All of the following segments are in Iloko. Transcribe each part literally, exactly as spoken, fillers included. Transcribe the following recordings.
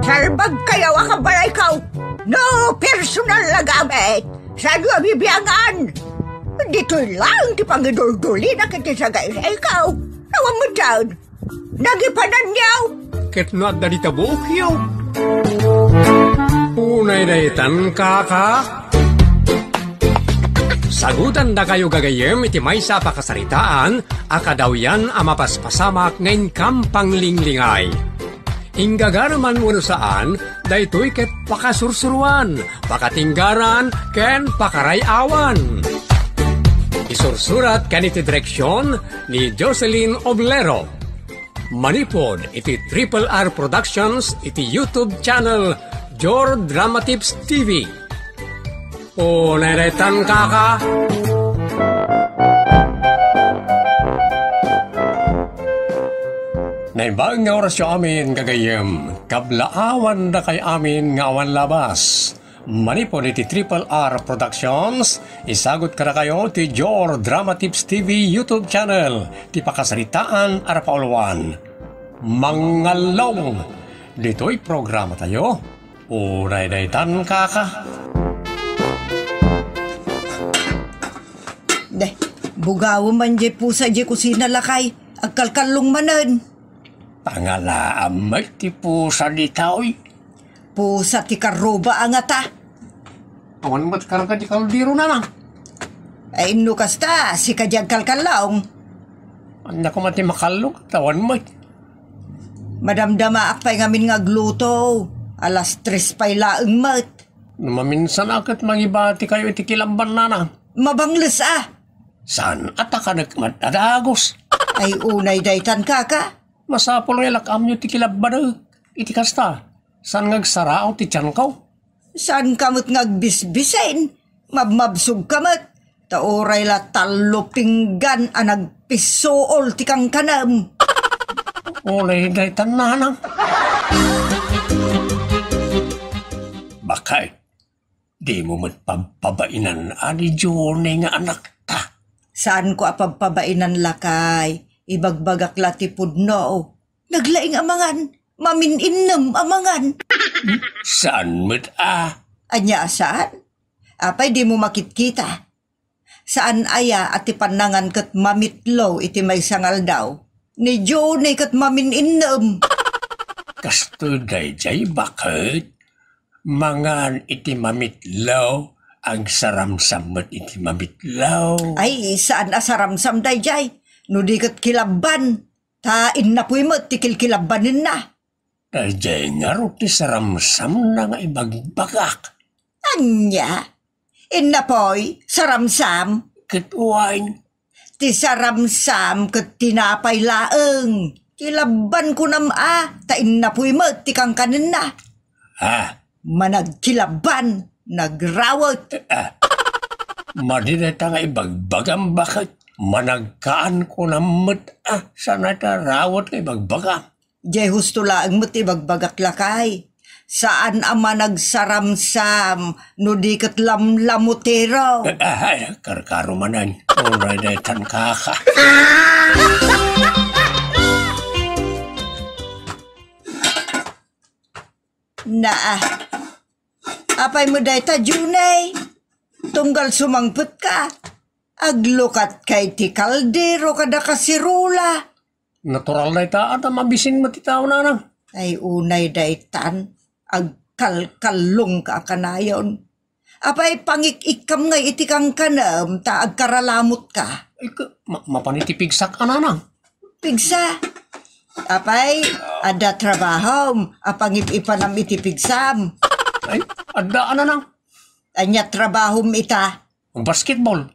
Salbagkayo a kabalayko. No personal a gamit, saanyo a bibiangan. Ditoy laeng ti pangiduldulina iti sagaysayko. Awan metten. Nagipananyo. Ket no adda dita buokyo. Unay daytan, kaka. Sagutandakayo gagayyem iti maysa a pakasaritaan a kadawyan a mapaspasamak nga inkam panglinglingay. Inggagara man wenno saan, daytoy ket pakasursuroan, pakatinggaran, ken pakaray-awan. Isursurat ken iti direksion ni Jocelyn Oblero. Manipud iti Triple R Productions iti YouTube channel Jor Drama Tips T V. O, nairetan, kaka. Naimbag nga orasyo amin, gagayyem. Kablaawan dakay amin nga awan labas. Manipud iti Triple R Productions, isagut kadakayo ti Jor Drama Tips T V YouTube channel, ti pakasaritaan a napauluan. Mangallong! Ditoy programatayo, unay daytan, kaka. Deh, bugawem man diay pusa diay kusina, lakay. Agkalkallong manen. Pangalaam met ti pusa ditoy. Pusa ti karruba a ngata. Awan met karga ti kaldero, nanang. Ay, no kasta, sika diay agkalkallong. Ania koma ti makallong, awan met. Madamdamaak pay ngamin nga agluto. Alas tres pay laeng met. No maminsan a ket mangibatikayo iti kilabban, nanang. Mabangles a. Saan a takanek met a dagus? Ay, unay daytan, kaka. Masapul nga ilak-amyo ti kilabbanek. Iti kasta, saan nga agsaraaw ti tianko? Saanka met nga agbisbisen? Mabmabsogka met. Ta uray la tallo pinggan a nagpissuol ti kankanem. Unay daytan, nanang. Bakit? Dimo met pabpabainan a ni Johnny nga anakta? Saanko a pabpabainan, lakay. Ibagbagak la ti pudno. Naglaing a mangan. Mamin-innem a mangan. Saan met a? Ania a saan? Apay dimo makitkita? Saan aya a ti pannangan ket mamitlo iti maysa nga aldaw? Ni Johnny ket mamin-innem. Kastoy daydiay, baket? Mangan iti mamitlo, agsaramsam met iti mamitlo. Ay, saan a saramsam daydiay. No di ket kilabban, ta innapuy met ti kilkilabbanenna. Daydiay ngarud ti saramsamna nga ibagbagak. Ania? Innapuy, saramsam? Ket wen. Ti saramsam ket tinapay laeng. Kilabban kunam a, ta innapuy met ti kankanenna. Ah. Managkilabban, nagrawet. Ah. Madi dayta nga ibagbagam, baket? Managkaan kunam met a, saan a ta rawet nga ibagbagam. Diay husto laeng met ibagbagak, lakay. Saan a managsaramsam no di ket lamlamutero. Eh, ah, ay, karkaro manen. Uray daytan, kaka. Naa. Apay met dayta, Junay? Tunggal sumangpetka, aglukatka iti kaldero kada kasirula. Natural dayta, adda mabisin met ti tao, nanang. Ay, unay daytan, agkalkallongka a kanayon. Apay pangik-ikkam ngay iti kankanem ta agkaralamotka? Ay, ka-, ma-, mapan iti pigsak a, nanang. Pigsa? Apay, adda trabahom a pangip-ipanam iti pigsam? Ay, adda a, nanang. Ania trabahom ita? Basketball.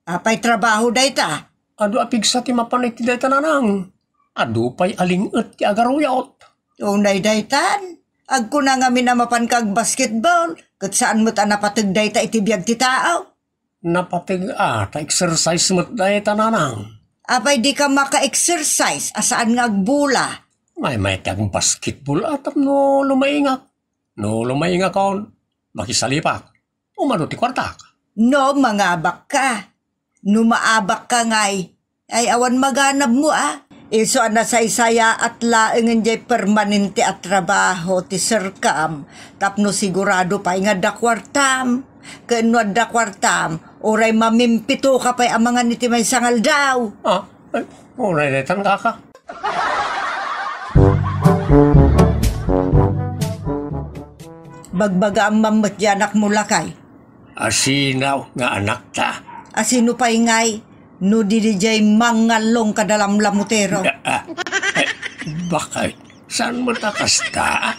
Apay trabaho dayta? Adu a pigsa ti mapan iti dayta, nanang. Adu pay a ling-et ti agaruyot. Unay daytan, agkuna ngamin a mapanka agbasketball, ket saan met a napateg dayta iti biag ti tao. Napateg a, ta exercise met dayta, nanang. Apay dika maka-exercise a saan nga agbula? Maymay ti agbasketball a tapno lumaingak. No lumaingakon, makisalipak. Umano ti kuartak? No, mangabakka. No maabakka ngay, ay awan maganabmo a. Isu a nasaysayaat laengen jay permanente a trabaho ti serkam tapno sigurado pay nga adda kuartam. Ken no adda kuartam, uray mamimpito ka pay a mangan iti maysa nga aldaw. Ah, ay, uray daytan, kaka. Bagbagaam man met di anakmo, lakay. Asinaw nga anakta. Asino pay ngay, no di dijay mangallong kada lamlamutero? Ah, ah, eh, bakit? Saan mo ta kasta?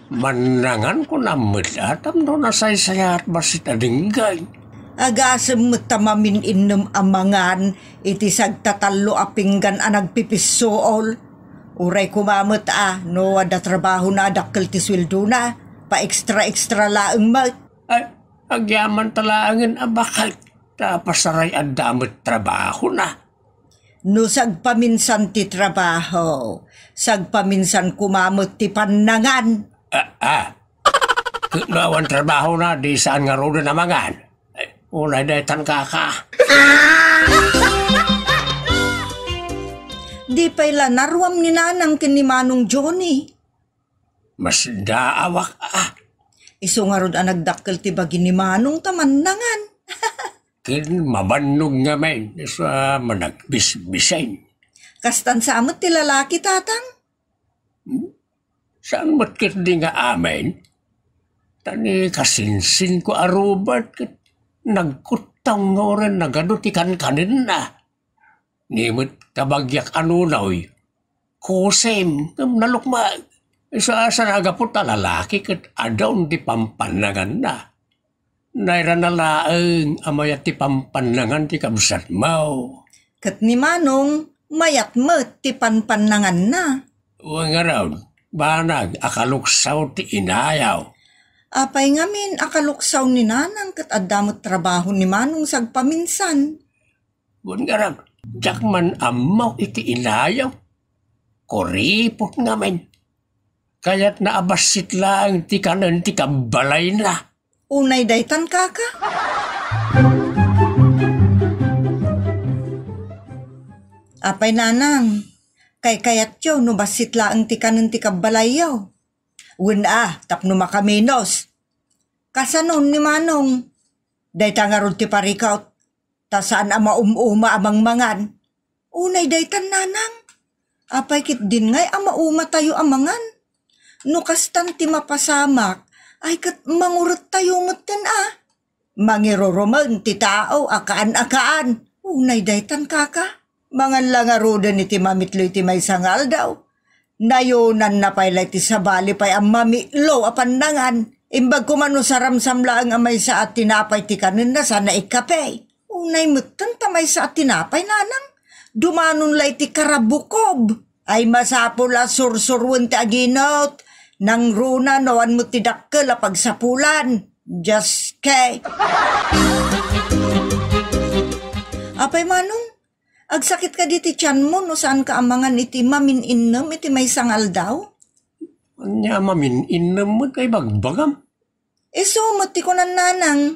Mannangan ko na met, ah, tapno nasaysayaat bassit a denggen. Agasem met ta mamin-innem a mangan iti sagtatallo a pinggan a nagpipissuol. Uray koma met, ah, no adda trabahona a dakkel ti sueldona, pa-extra-extra laeng met. Ay, agyaman ta laengen a bakit? Ta pasaray adda met trabahona. No sagpaminsan ti trabaho, sagpaminsan koma met ti pannangan. Ah, ah. Ket no awan trabahona, di saan ngaruden a mangan? Ay, uray daytan, kaka. Di pay la naruam ni Nanang ken ni Manong Johnny. Masdaawak, ah. Isu ngarud a nagdakkel ti bagi ni Manong ta mannangan. Ken mabannog ngamin, isu a managbisbisen. Kastan sa met ti lalaki, Tatang? Hmm? Saan met ketdi nga amin? Ta ni kasinsinko a rubat ket nagkuttaw nga uray nagadu ti kankanenna. Ni met kabagiak a nunoy, kusem, ngem nalukmeg. Isu a saan a gapu ta lalaki ket adaon ti pampannanganna. Nairana laeng a mayat ti pampannangan ti kabsatmo. Ket ni Manong, mayat met ti panpannanganna. Wen ngarud, banag a kaluksaw ti inayo. Apay ngamin a kaluksaw ni Nanang ket adda met trabaho ni Manong sagpaminsan? Wen ngarud, diak man ammo iti inayo. Kuripot ngamin. Kayatna a bassit laeng ti kanen ti kabbalayna. Unay daytan, kaka? Apay, Nanang, kaykayatyo no bassit laeng ti kanen ti kabbalayyo? Wen a, tapno makaminos. Kasanon ni Manong? Dayta ngarud ti parikut, ta saan a maum-uma a mangmangan. Unay daytan, Nanang. Apay ketdin ngay a maumatayo a mangan? No kastan ti mapasamak, ay ket mangurettayo metten a. Mangirurumen ti tao a kaan a kaan. Unay daytan, kaka. Mangan la ngaruden iti mamitlo iti maysa nga aldaw. Nayonanna pay la iti sabali pay a mamitlo a pannangan. Imbag koma no saramsam laeng a maysa a tinapay ti kanenna sana ikkape. Unay metten ta maysa a tinapay, Nanang. Dumanon la iti karabukob. Ay masapul a sursurwen ti aginot. Nangruna no awan met ti dakkel a pagsapulan. Dios ke. Apay, Manong, agsakit kadi ti tianmo no saanka a mangan iti mamin-innem iti maysa nga aldaw? Ania a mamin-innem met nga ibagbagam? Isu met ti kunan Nanang.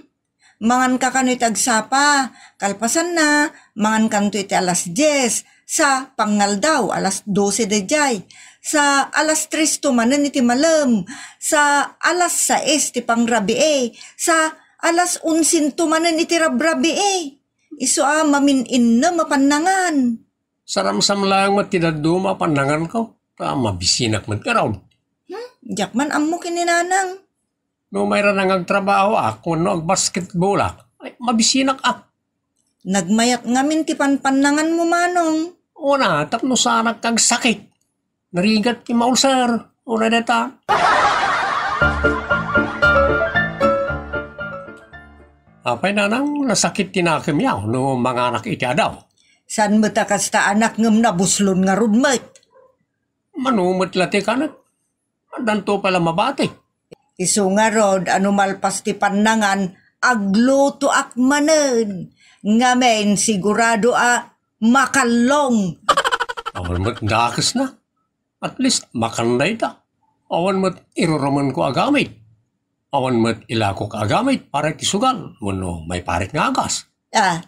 Manganka kano iti agsapa. Kalpasanna, mangankanto iti alas dies. Sa pangaldaw, alas dose daydiay. Sa alas tres to manen iti malem. Sa alas sais ti pangrabii. Sa alas onse to manen iti rabrabii. Isu a mamin-innem a pannangan. Saramsam laeng met ti dadduma a pannanganko, ta mabisinak met ngarud. Hmm? Diak man ammo ken ni Nanang. No mairana nga agtrabahoak wenno agbasketbolak, ay, mabisinak a. Nagmayat ngamin ti panpannanganmo, Manong. Una, tapno saanak agsakit. Narigat ti maulser. Una dayta. Apay, Nanang, nasakit ti nakemyo no manganak iti adaw? Saan met a kasta, anak, ngem nabuslon ngarud met. Mano met la ti kanek? Addanto pay la mabati. Isu ngarud a no malpas ti pannangan, aglutoak manen. Ngamin, sigurado a makallong. Awan met dakesna. At least, makan dayta. Awan met irurumenko a gamit. Awan met ilakok a gamit para iti sugal wenno maiparit nga agas. Ah,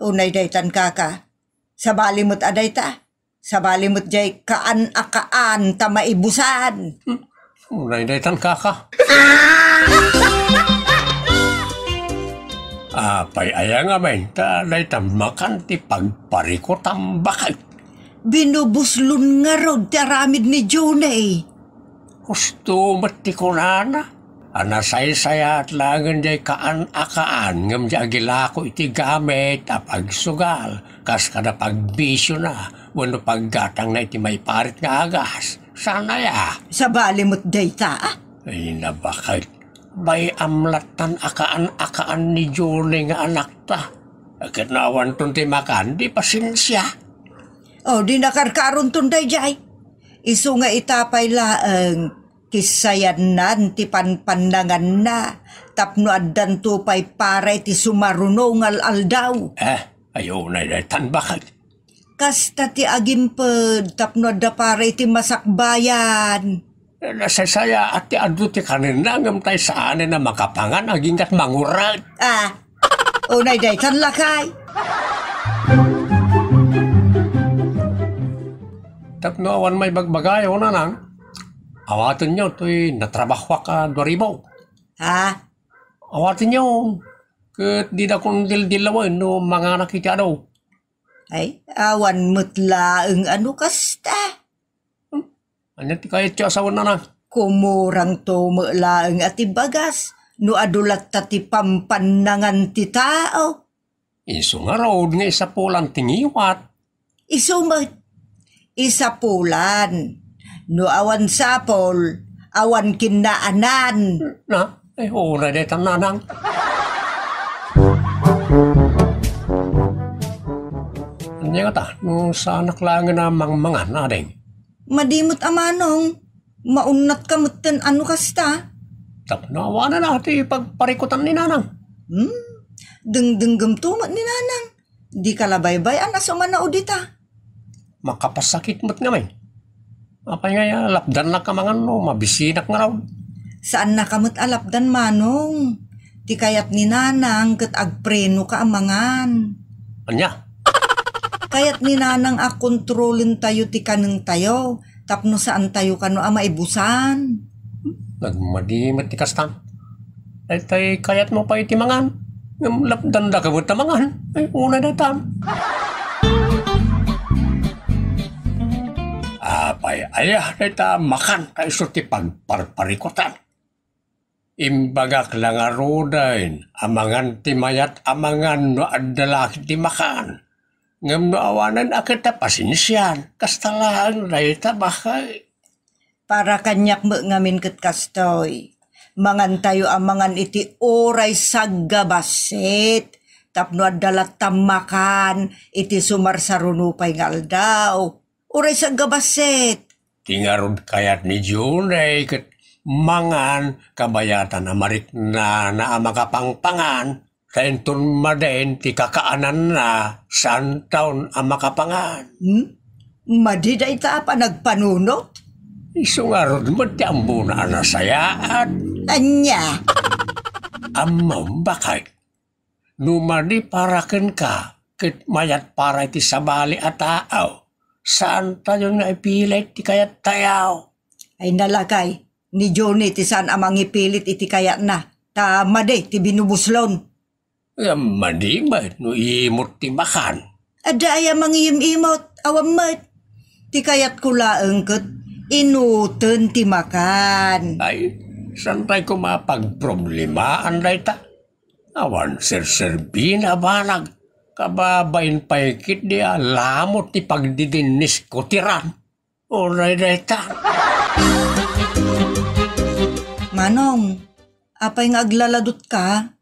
unay daytan, kaka. Sabali met a dayta. Sabali met jay kaan a kaan ta maibusan. Hmm. Unay daytan, kaka. Apay aya ngamin ta dayta makan ti pagparikutam, baket? Binubuslon ngarud ti aramid ni Johnny. Husto met ti kunana. A nasaysayaat laengen jay kaan a kaan ngem jay agilako iti gamit a pagsugal kas kada pagbisiona wenno paggatangna iti maiparit nga agas. Saan aya? Sabali met dayta, a? Ay, nabaket. Bay-am lattan a kaan a kaan ni Johnny nga anakta. Ket no awanton ti makan, di pasensia. O, di nakarkaronton dayjay. Isu nga ita pay laeng ti sayannan ti panpannanganna tapno addanto pay para iti sumaruno nga al-aldaw. Eh, ay unay daytan, baket. Kasta ti agimped tapno adda para iti masakbayan. Nasaysayaat ti adu ti kanenna ngem tay saanen a makapangan aginggat manguray. Ah, unay daytan, lakay. Tapno awan maibagbagayo, nanang, awatenyo toy natrabahoak a dua ribu. Ha? Awatenyo, ket didakon dildillawen no manganak iti adu. Ay, awan met laeng a no kasta. Ania ti kayatyo a sawen, nanang? Kumurangto met laeng a ti bagas no adu latta ti pampannangan ti tao. Isu ngarud nga isapulan ti ngiwat. Isu met, isapulan. No awan sapul, awan kinnaanan. Na, ay, unay daytan, nanang. Ania ngata, no saanak laengen a mangmangan, ading? Madi met a manong, maunnatka metten a no kasta. Tapno awanen a ti pagparikutan ni nanang. Hmm? Dengdenggemto met ni nanang. Dika la baybay-an a sumanaw dita. Makapasakit met ngamin. Apay ngay a lapdannak a mangan no mabisinak ngarud? Saannaka met a lapdan, manong. Ti kayat ni nanang ket agprenoka a mangan. Ania? Kayat ni nanang a kontrolentayo ti kanentayo tapno saantayo kano a maibusan. Nagmadi met ti kastan. Daytay kayatmo pay ti mangan, ngem lapdandaka met a mangan. Ay, unay daytan. Apay aya dayta makan ta isu ti pagparparikutan? Imbagak la ngaruden a mangan ti mayat a mangan no adda la ti makan. Ngem no awanen a ket a pasensian, kasta laeng dayta, baket. Para kaniak met ngamin ket kastoy. Mangantayo a mangan iti uray saggabassit tapno adda latta makan iti sumarsaruno pay nga aldaw. Uray saggabassit. Ti ngarud kayat ni Junay ket mangan kabayatan a mariknana a makapangpangan, ta inton madin ti kakaananna, saantaon a makapangan. Hmm? Madi dayta a panagpanunot? Isu ngarud met ti ammona a nasayaat. Ania? Ammom, baket. No madi para kenka ket mayat para iti sabali a tao, saantayon nga ipilit ti kayattayo. Ay, nalakay, ni Johnny ti saan a mangipilit iti kayatna, ta madi ti binubuslon. Ngem madi met no imot ti makan. Adda aya mangiyim-imot, awan met. Ti kayatko laeng ket inuten ti makan. Ay, saan pay koma pagproblemaen dayta? Awan serserbina a banag. Kababain pay ketdi a lamot ti pagdidinnisko ti ran. Uray dayta. Manong, apay nga aglaladutka?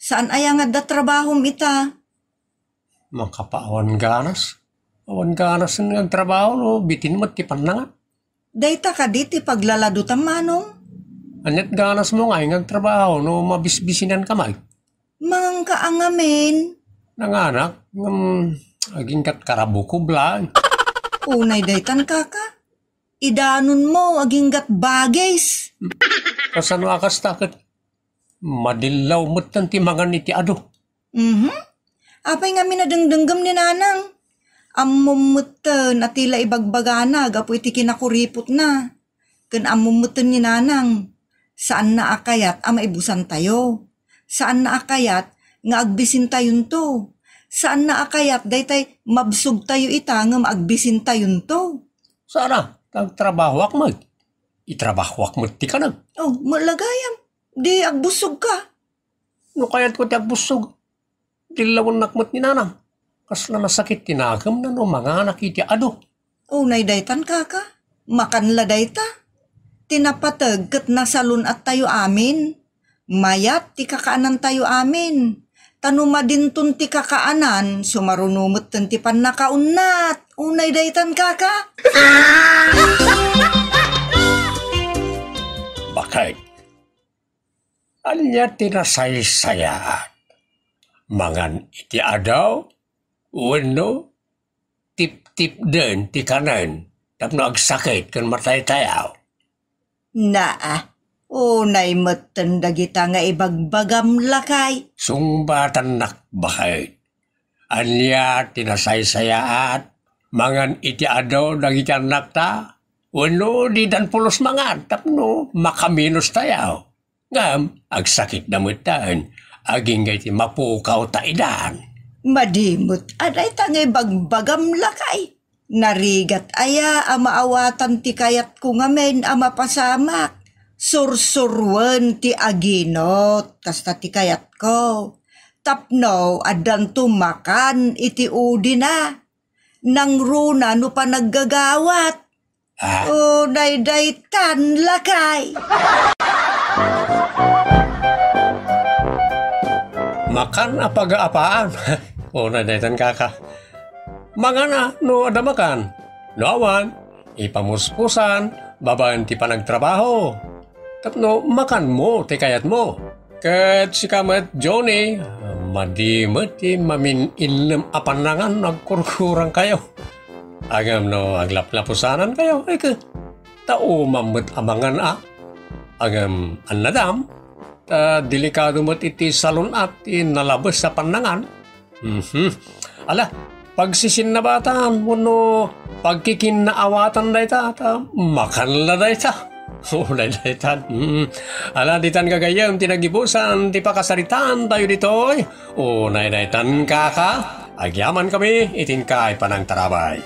Saan aya nga adda trabahom ita? Makapaawan ganas. Awan ganas nga agtrabaho no bitin met ti pannangan. Dayta kadi ti paglaladutam, manong? Aniat ganasmo ngay nga agtrabaho no mabisbisinanka met? Manganka a ngamin. Nanganak, ngem aginggat karabukob laeng. Unay daytan, kaka. Idanonmo, aginggat bagis. Kasano a kasta ket madillaw metten ti mangan iti adu? Mhm. Apay ngamin a dengdenggem ni nanang? Ammom metten a ti la ibagbagana gapu iti kinakuripotna. Ken ammom metten ni Nanang, saanna a kayat a maibusantayo. Saanna a kayat nga agbisintayonto. Saanna a kayat daytay mabsogtayo ita ngem agbisintayonto. Sara, ta agtrabahoak met. Itrabahoak met ti kanem. Oh, malagayam. Di agbussog ka. No kayatko ti agbussog, dillawennak met ni Nanang. Kasla nasakit ti nakemna no manganak iti adu. Unay daytan, kaka. Makan la dayta. Ti napateg ket nasalun-attayo amin. Mayat ti kakaanantayo amin. Ta no madinton ti kakaanan, sumaruno metten ti pannakaunnat. Unay daytan, kaka. Bakit? Ania ti nasaysayaat? Mangan iti adu? Wenno tiptipden ti kanen tapno agsakit ken mataytayaw? Naa, unay metten dagita nga ibagbagam, lakay. Sungbatannak, bakit? Ania ti nasaysayaat? Mangan iti adu dagiti annakta? Wenno didan pulos mangan tapno makaminos tayo? Ngem agsakitda metten, agingga iti mapukaw ta idan. Madi met a dayta nga ibagbagam, lakay. Narigat aya a maawatan ti kayatko ngamin a mapasamak? Sursuruen ti aginot, kasta ti kayatko. Tapno addanto makan iti udina. Nangruna no panaggagawat. Ah. O, daydaytan, lakay. Makan a pagaapaan. O, daydaytan, kaka. Mangana no adda makan. No awan, ipamuspusan babaen ti panagtrabaho. Tapno makanmo ti kayatmo. Ket sika met, Johnny, madi met ti mamin-innem a pannangan no agkurkurangkayo. Ngem no aglaplapusanankayo, ket ta umaam met a mangan a. Ngem annadam, ta delikado met iti salun-at ti nalabes a pannangan. Mhm. Ala, pagsisinnabatam wenno pagkikinnaawatan dayta, ta makan la dayta. O, daydaytan. Mm. Ala, ditan gagayyem ti nagibusan ti pakasaritaan tayo ditoy. O, daydaytan, kaka. Agyamankami iti inkay panangtarabay.